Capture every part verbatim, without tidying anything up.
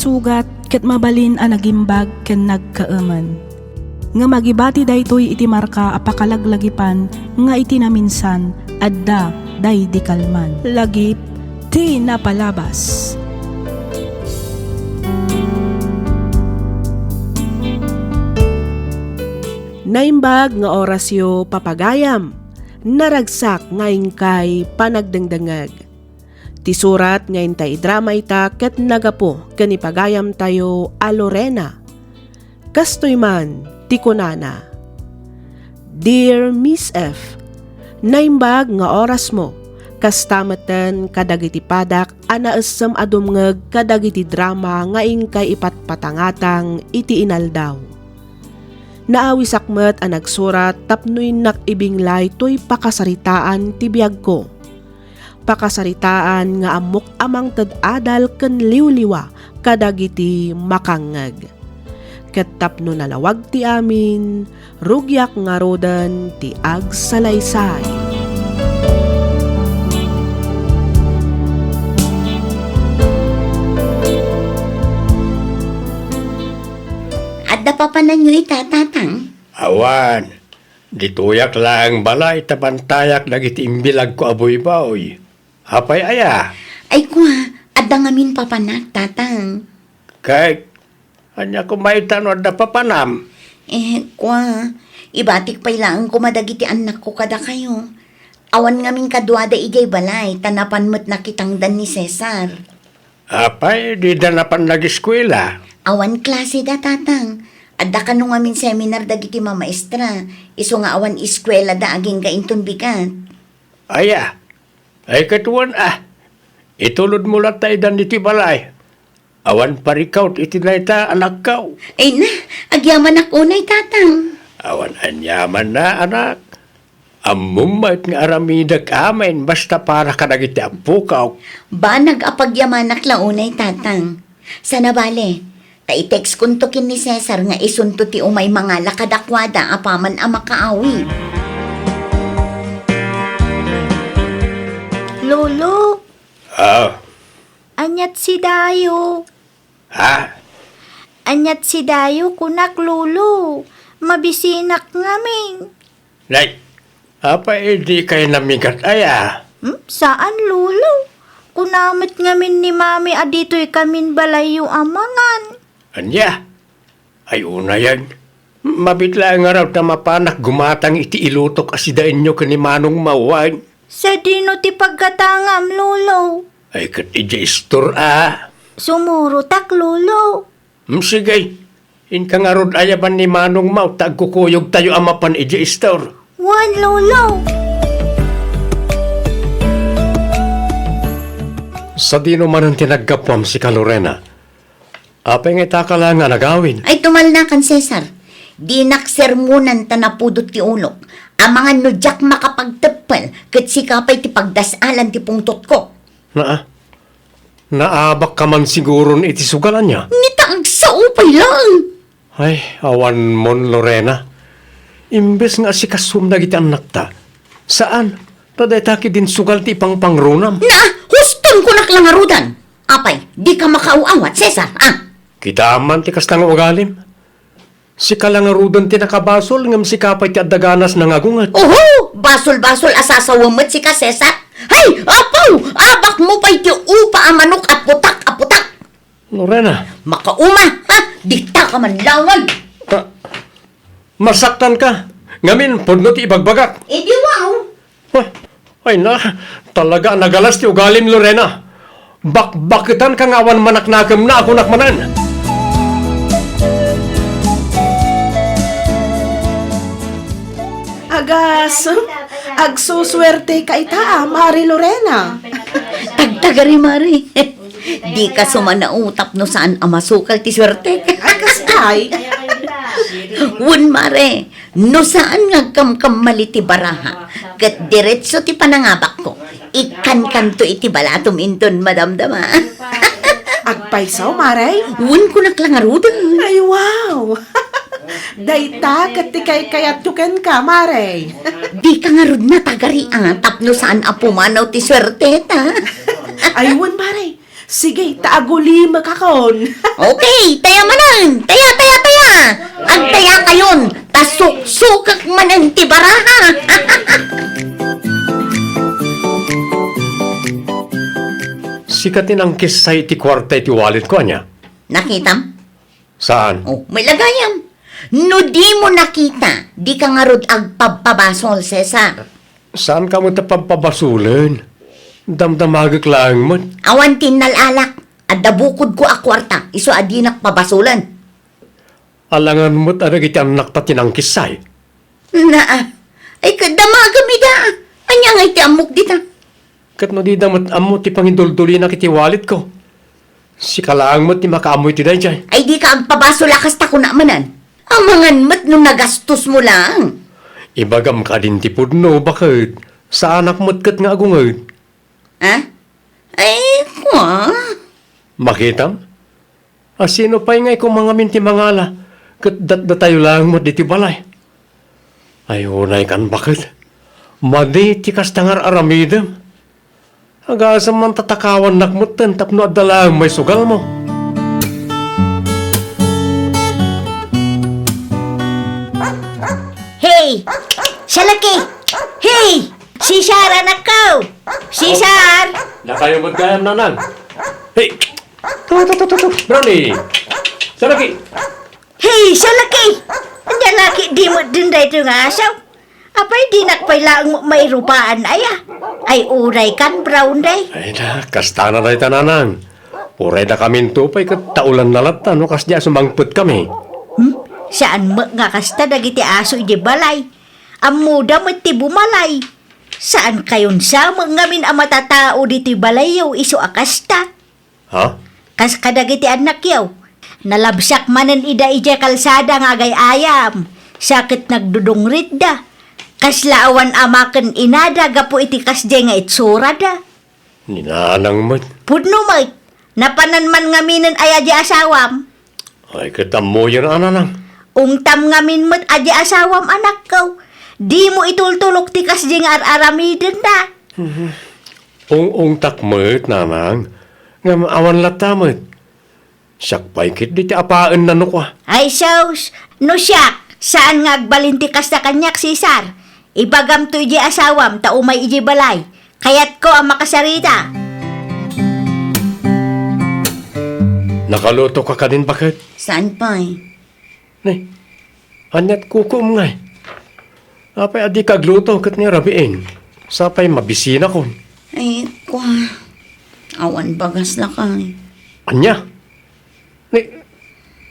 Sugat ket mabalin a nagimbag ken nagkaemen. Ngem agibati daytoy iti marka a pakalaglagipan nga iti naminsan adda daydi kalman. Lagip ti napalabas. Naimbag nga orasyo, papagayam. Naragsak nga inkay panagdengdengngeg. Ti surat nga intay idrama ita ket nagapu ken ipagayamtayo a Lorena. Kastoy man ti kunana, "Dear Miss F, naimbag nga orasmo, kasta metten kadagiti padak a naessem a dumngeg kadagiti drama nga inkay ipatpatangatang iti inaldaw. Naawisak met a nagsurat tapno innak ibinglay toy pakasaritaan ti biagko. Pakasaritaan nga ammok a mangted adal ken liwliwa kadagiti makangngeg. Ket tapno nalawag ti amin, rugiak ngaruden ti agsalaysay." Adda papananyo ita, Tatang? Awan. Ditoyak laeng balay ta bantayak dagiti imbilagko a buybuy. Apay aya? Ay, kua, adda ngamin papanak, Tatang. Kay, ania koma ita no adda papanam? Eh, kua, ibatik pay laeng koma dagiti annakko kadakayo. Awan ngamin kaduada idiay balay, ta napan met nakitangdan ni Cesar. Apay, dida napan nagiskuela? Awan klaseda, Tatang. Adda kano ngamin seminar dagiti mamaestra, isu nga awan iskuelada agingga inton bigat. Aya, ay ket wen a, itulodmo latta idan iti balay. Awan parikaw iti dayta, anakko. Ay na, agyamanak unay, Tatang. Awan aniamanna, anak. Ammom met nga aramidek amin basta para kadagiti appokok. Banag a pagyamanak la unay, Tatang. Sana bale, ta i-textkonto ken ni Cesar nga isunto ti umay mangala kadakuada apaman a makaawid. Lolo! Ah? Aniat si Dayo? Ha? Aniat si Dayo, kunak, Lolo. Mabisinak ngamin. Nay, apay dikay namigat aya? Hmm, saan, Lolo. Kuna met ngamin ni Mami a ditoy kamin balayyo a mangan. Ania? Ay, unayen. Mabiit laeng ngarud ta mapanak gumatang iti ilutok a sidaenyo ken ni Manong Mawan. Sadino ti paggatangam, Lolo? Ay, ket idiay istor a. Sumurotak, Lolo. Hmm, sige. Inka ngarud ayaban ni Manong Mau ta agkukuyogtayo a mapan idiay istor. Wen, Lolo. Sadino manen ti naggapuam, sika, Lorena? Apay nga itaka la nga nagawid? Ay, tumalnakan, Cesar. Dinak sermonan ta napudot ti ulok. Amangan no diak makapagteppel, ket sika pay ti pagdas-alan ti pungtotko. Naa, naabak ka man siguron iti sugal ania? Ni ta agsao pay laeng. Ay, awan mon, Lorena. Imbes nga asikasuem dagiti annakta, saan, ta dayta ketdin sugal ti ipangpangrunam. Na, huston kunak la ngaruden. Apay, dika makaaw-awat, Cesar, a? Kita man ti kasta nga ugalim. Sika la ngaruden ti nakabasol, ngem sika pay ti adda ganas nangagunget. Oho! Basol-basol a sasawem met sika, Cesar. Hay, apo! Abakmo pay ti upa a manok a putak a putak. Lorena. Makauma, ha? Dita ka man lawan. Ah, masaktan ka. Ngamin, pudno ti ibagbagak. Idi wow. Huh, ay na, talaga a nagalas ti ugalim, Lorena. Bakbaketan ka nga awan manaknakemna a kunak manen. Agas, agsusuerte ka ita, a, Mari Lorena. Tagtagari, Mari. Dika sumanao tapno saan a masukal ti suertek. Ay, kas-, ay. Wen, Mare, no saan nga agkamkamali ti baraha, ket diretso ti panangabakko, ikkankanto iti balatom inton madamdama. Agpayso, Mare? Wen, kunak la ngaruden. Ay, wow! Dayta ket ti kaykayatko kenka, Mare. Dika ngarud natagari, a, tapno saan a pumanaw ti suerteta. Ay, wen, Mare. Sige, ta agulimekakon. Okay, taya manen! Taya, taya, taya! Agtayakayon, ta suksukek manen ti baraha! Sika ti nangkissay iti kuarta iti walletko, ania? Nakitam? Saan? Oh, may lagayam. No dimo nakita, dika ngarud agpabpabasol, Cesar. Saanka met a pabpabasolen? Damdamagek laeng met. Awan ti innal-alak. Adda bukodko a kuarta, isu a dinak pabasolen. Alangan met a dagiti annakta ti nangkissay. Naa, ay, ket damagem ida. Ania ngay ti ammok dita? Ket no dida met ammo ti pangiduldulina iti walletko, sika laeng met ti makaammo iti daydiay. Ay, dika agpabasol a kasta kuna manen. Amangan met no nagastosmo laeng. Ibagam kadin ti pudno, baket saanak met ket nga agunged. Ha? Ay, kua? Makitam? A sino pay nga ikum ngamin ti mangala, ket datdatayo laeng met ditoy balay? Ay, unaykan, baket. Madi ti kasta nga ar-aramidem. Agasem man ta takawannak metten tapno adda laeng maisugalmo. Hey! Salaki! Hey! Cesar, anakko! Cesar! Nakayo met gayam, nanang. Hey! Tu, tu, tu, tu, tu. Brownie! Salaki! Hey, Salaki! Ania laki di met din daytoy nga asaw? Apay, dinak pay laeng mairupaan, aya? Ay, unaykan, Brownie. Ay na, kasta na dayta, nanang. Uray dakaminto pay ket taulanna latta no kasdiay a sumangpetkami. Hmm? Saan met nga kasta dagiti aso idiay balay? Ammoda met ti bumalay. Saankayon sa met ngamin a matatao ditoy balayyo isu a kasta. Ha? Kas kadagiti annakyo, nalabsak manen ida idiay kalsada nga agay-ayam, sa ket nagdudungritda. Kasla awan ama ken inada gapu iti kasdiay nga itsurada. Ni nanang met. Pudno met, napanan man ngaminen aya di asawam? Ay, ket ammoyon a, nanang. Ungtam ngamin met a di asawam, anakko. Dimo itultulok ti kasdiay nga ar-aramidenda. Mhm. Ung-ungtak met, nanang. Ngem awan latta met. Siak pay ketdi ti apaenna no kua. Ay, sus! No siak, saan nga agbalin ti kasta kaniak, Cesar? Ibagamto idiay asawam ta umay idiay balay. Kayatko a makasarita. Nakalutoka kadin, baket? Saan pay? Ni, aniat kukuom ngay? Apay a dika agluto ket ni rabiin? Sapay mabisinakon. Ay, kua. Awan bagas, lakay. Ania? Ni,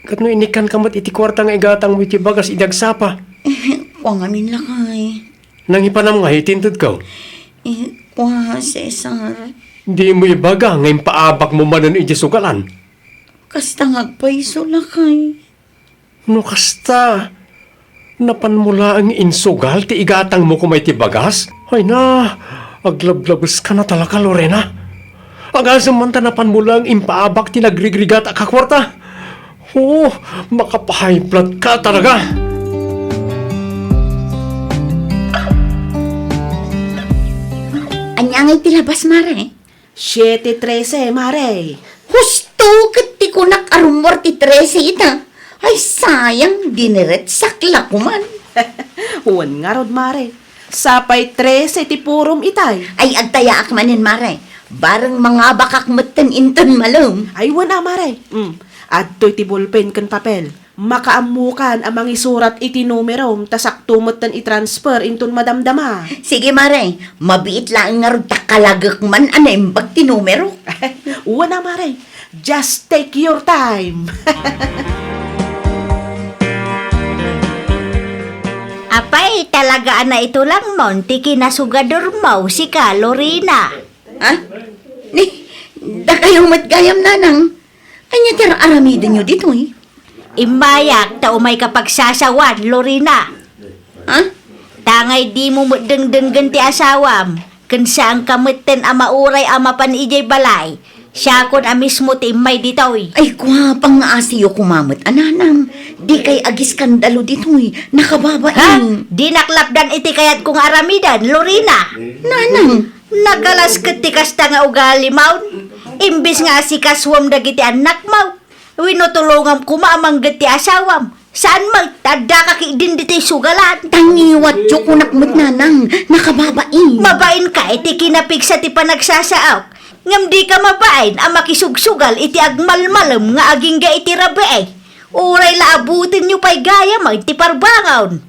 ket no inikkanka met iti kuarta nga igatangmo iti bagas idi agsapa? Eh, kua ngamin, lakay. Nangipanam nga iti intedko? Eh, kua, Cesar. Dimo ibaga nga impaabakmo manen iti sugalan? Kasta nga agpayso, lakay. No kasta, napanmo laeng insugal ti igatangmo koma iti bagas? Ay na, aglablabeska na talaga, Lorena. Agasem man ta napanmo laeng impaabak ti nagrigrigata a kuarta. Oo, makapahayblood ka talaga. Ania ngay ti labas, Mare? Siete trese, Mare. Husto ket ti kunak a rummuar ti trese ita. Ay, sayang, diniretsak la koman. Wen ngarud, Mare. Sapay trese ti purom itay. Ay, agtayaak manen, Mare. Bareng mangabakak metten inton malem. Ay, wen a, Mare. Mm. Adtoy ti bolpen ken papel. Makaammokan a mangisurat iti numerom ta sakto metten i-transfer inton madamdama. Sige, Mare. Mabiit laeng ngarud ta kalagek man a naimbag ti numero. Wen a, Mare. Just take your time. Apay, talaga a naitulangmon ti kinasugadormo, sika, Lorena. Ha? Ni, dakayo met gayam, nanang. Ania ti ar-aramidenyo ditoy? Immayak ta umayka pagsasawan, Lorena. Ha? Tangay dimo met dengdenggen ti asawam, ken saanka metten a mauray a mapan idiay balay. Siakon a mismo ti immay ditoy. Ay, kua, pangngaasiyo koma met a nanang. Dikay agiskandalo ditoy. Nakababain. Ha? Dinak lapdan iti kayatko nga aramiden, Lorena. Nanang. Nagalas ket ti kasta nga ugalimon. Imbes nga asikasuam dagiti annakmo, wenno tulongam koma a mangngeg ti asawam. Saan met, ta addaka ketdin ditoy sugalan. Tangiwatyo, kunak met, nanang, nakababain. Mabain ka iti kinapigsa ti panagsasaok. Ngem di ka mabain a makisugsugal iti agmalmalem nga agingga iti rabii. Uray la abutenyo pay gayam iti parbangon.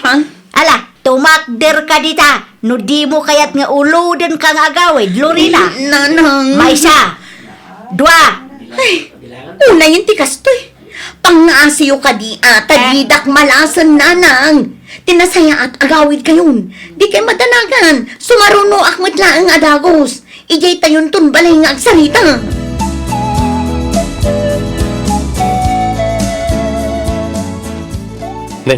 Ha? Ala, tumakder ka dita. No dimo kayat nga uloden ka nga agawid, Lorena. Nanang. Maysa. Dua. Ay, unayen ti kastoy. Pangngaasiyo kadi a, ta didak malasen, nanang. Ti nasayaat, agawid kayon. Di kay madanagan. Sumarunoak met laeng a dagus. Idiay tayonton balay nga agsarita. Ne,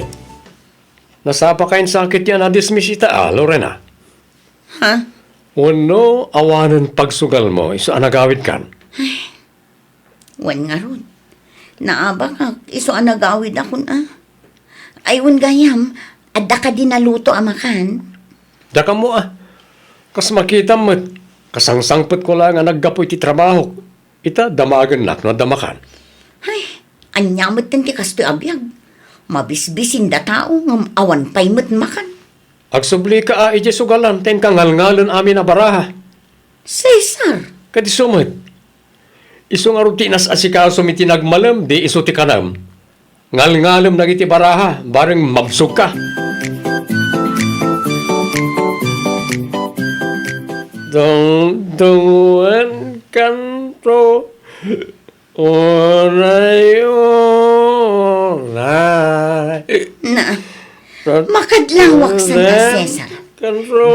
nasapa kayon sakit yan a dismisita, a, Lorena? Ha? Wenno awanen pagsugalmo isu a nagawidkan? Wen ngarud, naabakak isu a nagawidakon a. Ay, wen gayam, adda kadi naluto a makan? Dakamo a. Kas makitam met, kasangsangpetko laeng a naggapu iti trabahok. Ita, damagennak no adda makan. Ay, ania metten ti kastoy a biag? Mabisbisin da tao ngem awan pay met makan. Agsublika a idiay sugalan ta inka ngalngalen amin a baraha. Cesar! Kadi isu met. Isu ngarud ti inas-asikasom iti nagmalem, di isu ti kanam. Ngalngalem dagiti baraha, bareng mabsogka. Dungdungan kanto, uray, uray. Na, makadlawak sana, Cesar.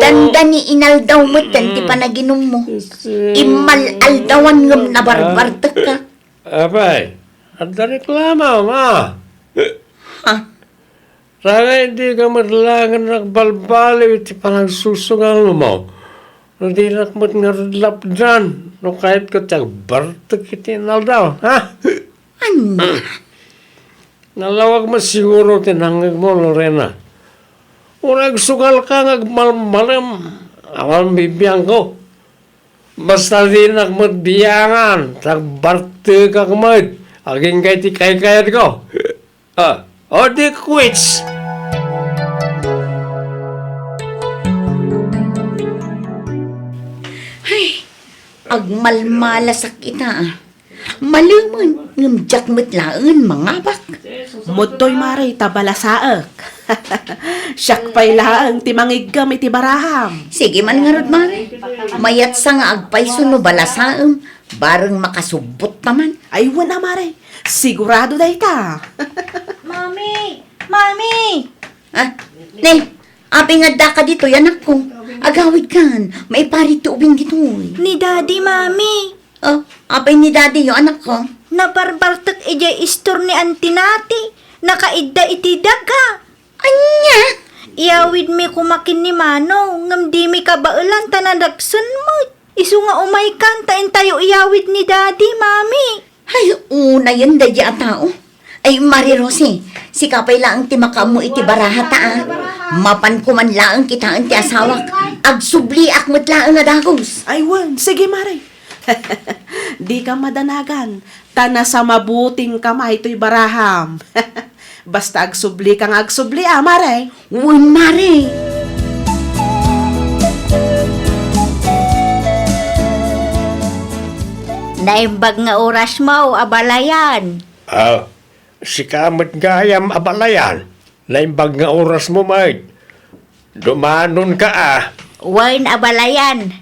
Dandani inaldaw metten ti panaginummo. Immal-aldawan ngem nabarbartekka. Apay, adda reklamo, ma? Ha? Sakbay, dika met laeng agbalbaliw iti panagsusugalmo. No dinak met ngarud lapdan, no kayatko ti agbartek iti inaldaw, ha? Ania? Nalawag met siguro ti nangngegmo, Lorena. Uray agsugalka nga agmalmalem, awan bibiangko. Basta dinak met biangan, ta agbartekak met, agingga iti kaykayatko. Ah, o di quits! Ay, agmalmalasak ita, a. Malemen, ngem diak met laeng mangabak. Mudtoy, mare, ta balasaek. Siak pay laeng ti mangiggem iti baraham. Sige man ngarud, mare. Mayatsa nga agpayso no balasaem, bareng makasubbotta man. Ay, wen a, mare. Sigurado dayta. Mami! Mami! Ah, ne, apay nga addaka ditoy, anakko? Agawidkan, maiparit ti ubing ditoy. Ni Daddy, Mami. Oh, apay ni Daddy yo, anakko? Nabarbartek idiay istor ni Auntie Nati. Nakaidda iti daga. Ania? Iyawidmi koma ken ni Mano, ngem dimi kabaelan ta nadagsen met. Isu nga umaykan ta intayo iyawid ni Daddy, Mami. Ay, unayen daydi a tao. Ay, Mare Rosie, sika pay laeng ti makaammo iti barahata, a. Mapanko man laeng kitaen ti asawak. Agsubliak met laeng a dagus. Ay, wen, sige, mare. Dika madanagan, ta nasamabutingka maytoy baraham. Basta agsublika nga agsubli, a, mare. Wen, mare. Naimbag nga orasmo, abalayan. Ah, sika met gayam, abalayan. Naimbag nga orasmo met. Dumanonka, a. Wen, abalayan.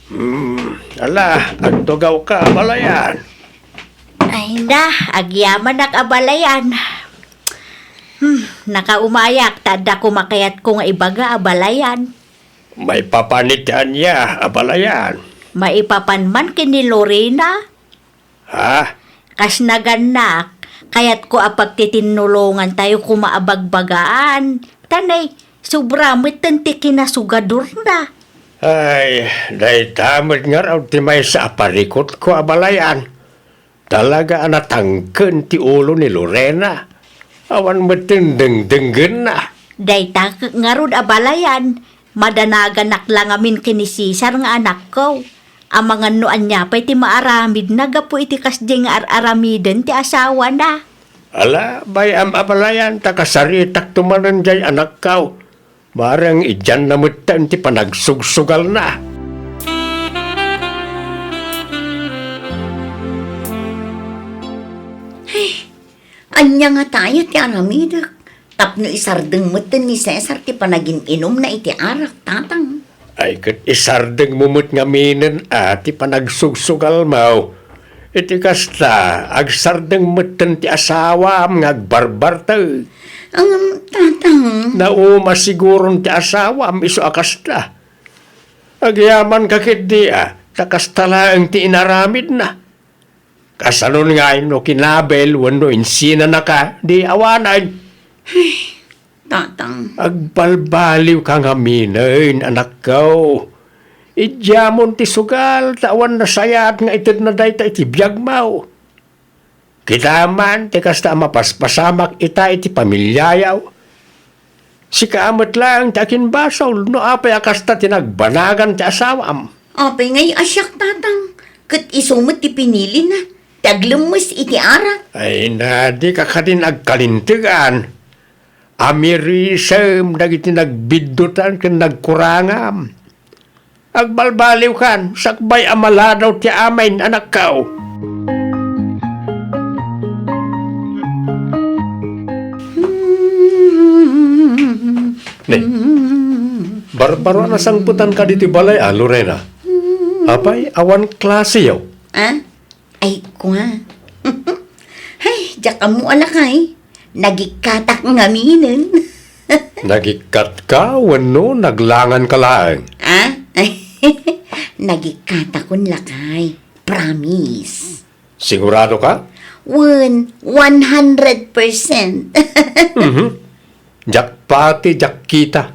Hmm, ala, agtugawka, abalayan. Ay na, agyamanak, abalayan. Hmm, nakaumayak, ta adda koma kayatko nga ibaga, abalayan. Maipapan iti ania, abalayan? Maipapan man ken ni Lorena. Ha? Kas nagannak, kayatko a pagtitinulongantayo koma a bagbagaan. Ta ne, sobra metten ti kinasugadorna. Ay, dayta met ngarud ti maysa a parikutko, abalayan. Talaga a natangken ti ulo ni Lorena. Awan metten dengdenggenna. Dayta ngarud, abalayan. Madanaganak la ngamin ken ni Cesar nga anakko. Amangan no ania pay ti maaramidna gapu iti kasdiay nga ar-aramiden ti asawana. Ala, bay-am a balayan ta kasaritakto manen jay anakkaw. Bareng idianna metten ti panagsugsugalna. Ay, ania ngata aya ti aramidek tapno isardeng metten ni Cesar ti panagin-inumna iti arak, Tatang? Ay, ket isardengmo met ngaminen a ti panagsugsugalmo. Iti kasta, agsardeng metten ti asawam nga agbarbartek. Ngem, Tatang. Nauma siguron ti asawam isu a kasta. Agyamankami ketdi a ta kasta laeng ti inaramidna. Kasanon ngay no kinabel wenno insinanaka, di awanen? Tatang. Agbalbaliwka ngaminen, anakko. Idiamon ti sugal, ta awan nasayaat nga itedna dayta iti biagmo. Kita man ti kasta a mapaspasamak ita iti pamiliayo. Sika met laeng ti akinbasol no apay a kasta ti nagbanagan ti asawam. Apay ngay a siak, Tatang? Ket isu met ti pinilina, ti aglemmes iti arak. Ay na, dika kadin agkalintegan. Amirisem dagiti nagbiddutan ken nagkurangam. Agbalbaliwkan, sakbay a maladaw ti amin, anakko. Ne, barbaro a nasangpetanka ditoy balay, a, Lorena? Apay, awan klaseyo? Ah? Ay, kua. Ay, diak ammo a lakay. Nagikkatak ngaminen. Nagikkatka wenno naglanganka laeng? Ah? Nagikkatakon lakay. Promise. Sigurado ka? Wen, one hundred percent. Mhm. Diak pati, diak kita.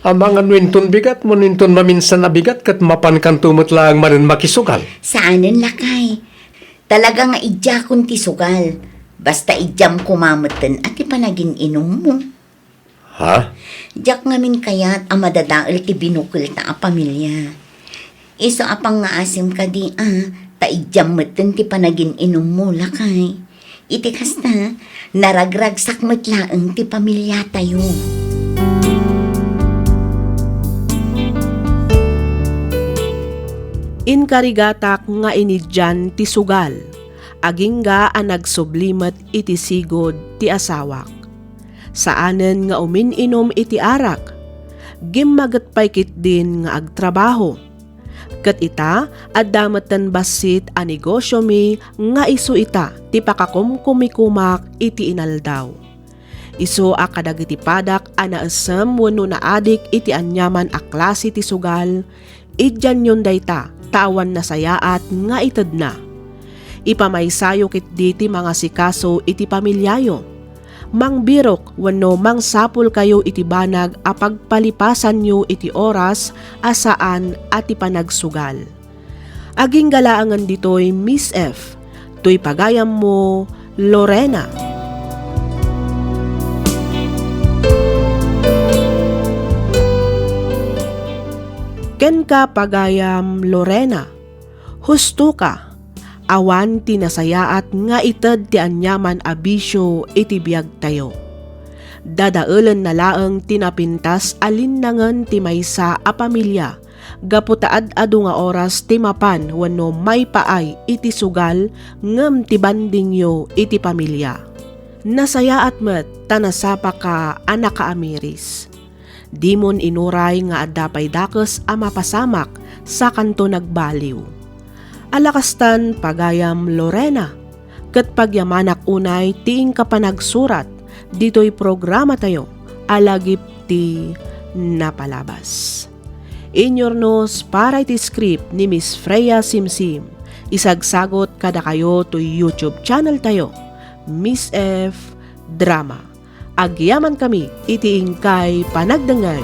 Amangan no inton bigat, wenno inton maminsan a bigat, ket mapankanto met laeng manen makisugal. Saanen, lakay. Talaga nga idiakon ti sugal. Basta idiam koma metten a ti panagin-inummo. Ha? Diak ngamin kayat a madadael ti binukelta a pamilia. Isu a pangngaasim kadi a, ta idiam metten ti panagin-inummo, lakay. Iti kasta, naragragsak met laeng ti pamiliatayo. Inkarigatak nga inidian ti sugal, agingga a nagsubli met iti sigud ti asawak. Saanen nga umin-inum iti arak. Gimmaget pay ketdin nga agtrabaho. Ket ita, adda metten bassit a negosiomi nga isu ita ti pakakumkumikomak iti inaldaw. Isu a kadagiti padak a naesem wenno naadik iti aniaman a klase ti sugal, idianyon dayta ta awan nasayaat nga itedna. Ipamaysayo ketdi ti mangasikaso iti pamiliayo. Mangbirok wenno mangsapulkayo iti banag a pagpalipasanyo iti oras a saan a ti panagsugal. Agingga laengen ditoy, Miss F. Toy pagayammo, Lorena. Kenka, pagayam Lorena, husto ka. Awan ti nasayaat nga ited ti aniaman a bisio iti biagtayo. Dadaelenna laeng ti napintas a linnangen ti maysa a pamilia gapu ta ad-adu nga oras ti mapan wenno maipaay iti sugal ngem ti bandingyo iti pamilia. Nasayaat met ta nasapaka a nakaamiris. Dimon inuray nga adda pay dakes a mapasamak sakanto nagbaliw. Ala kastan, pagayam Lorena, ket pagyamanak unay ti inka panagsurat ditoy programatayo a Lagip ti Napalabas. Inyurnos para iti script ni Miss Freya Simsim. Isagsagot kadakayo toy YouTube channel tayo, Miss F Drama. Agyamankami iti inkay panagdengngeg.